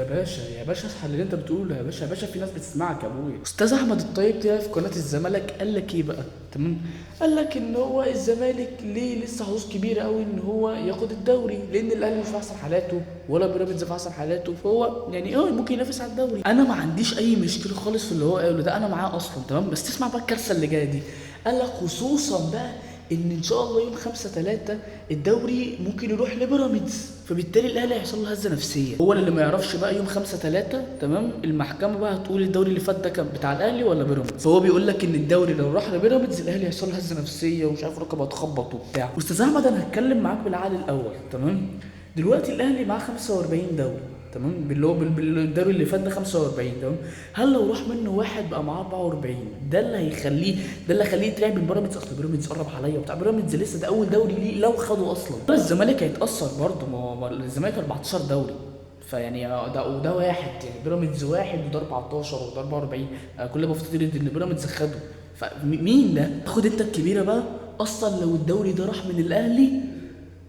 يا باشا يا باشا، اصحى اللي انت بتقوله يا باشا. يا باشا في ناس بتسمعك يا ابويا. استاذ احمد الطيب طلع في قناة الزمالك قال لك ايه بقى؟ تمام، قال لك ان هو الزمالك ليه لسه حظوظ كبيرة قوي ان هو ياخد الدوري، لان الاهلي مش في احسن حالاته ولا بيراميدز في احسن حالاته، فهو يعني ممكن ينافس على الدوري. انا ما عنديش اي مشكلة خالص في اللي هو قاله ده، انا معاه اصلا. تمام، بس تسمع بقى الكارثة اللي جاية دي. قال لك خصوصا بقى ان شاء الله يوم 5/3 الدوري ممكن يروح لبيراميدز، فبالتالي الاهلي هيحصل له هزه نفسية. هو اللي ما يعرفش بقى يوم 5/3 تمام المحكمة بقى هتقول الدوري اللي فات ده كان بتاع الاهلي ولا بيراميدز، فهو بيقول لك ان الدوري لو راح لبيراميدز الاهلي هيحصل له هزه نفسية ومش عارف ركبه هتخبط وبتاع. استاذ احمد انا هتكلم معاك بالعقل الاول. تمام، دلوقتي الاهلي معاه 45 دوري، تمام، باللي هو بالدوري اللي فات ده 45. تمام، هل لو راح منه واحد بقى معاه 44 ده اللي هيخليه، ده اللي هيخليه يترعب من بيراميدز؟ اصل بيراميدز قرب عليا وبتاع، بيراميدز لسه ده اول دوري ليه لو خده اصلا. بس الزمالك هيتاثر برضه، ما هو الزمالك 14 دوري، فيعني ده وده واحد، يعني بيراميدز واحد وده 14 وده 44. انا كل ما بفترض ان بيراميدز خده، فمين ده؟ خد انت الكبيرة بقى. اصلا لو الدوري ده راح من الاهلي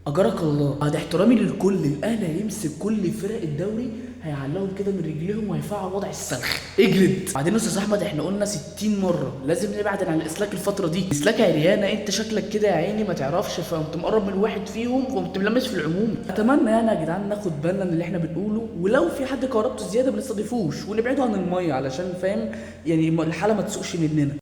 اجرك الله، بعد احترامي للكل، الاهلي هيمسك كل فرق الدوري هيعلقهم كده من رجليهم وهيفعل وضع السلخ. اجلد. بعدين يا استاذ احمد احنا قلنا 60 مرة لازم نبعد عن الاسلاك الفترة دي، اسلاك عريانه، انت شكلك كده يا عيني ما تعرفش، فقمت مقرب من واحد فيهم وقمت ملمس في العموم. اتمنى يعني يا جدعان ناخد بالنا من اللي احنا بنقوله، ولو في حد كهربته زيادة ما نستضيفوش ونبعده عن المية، علشان فاهم يعني الحالة ما تسوقش مننا.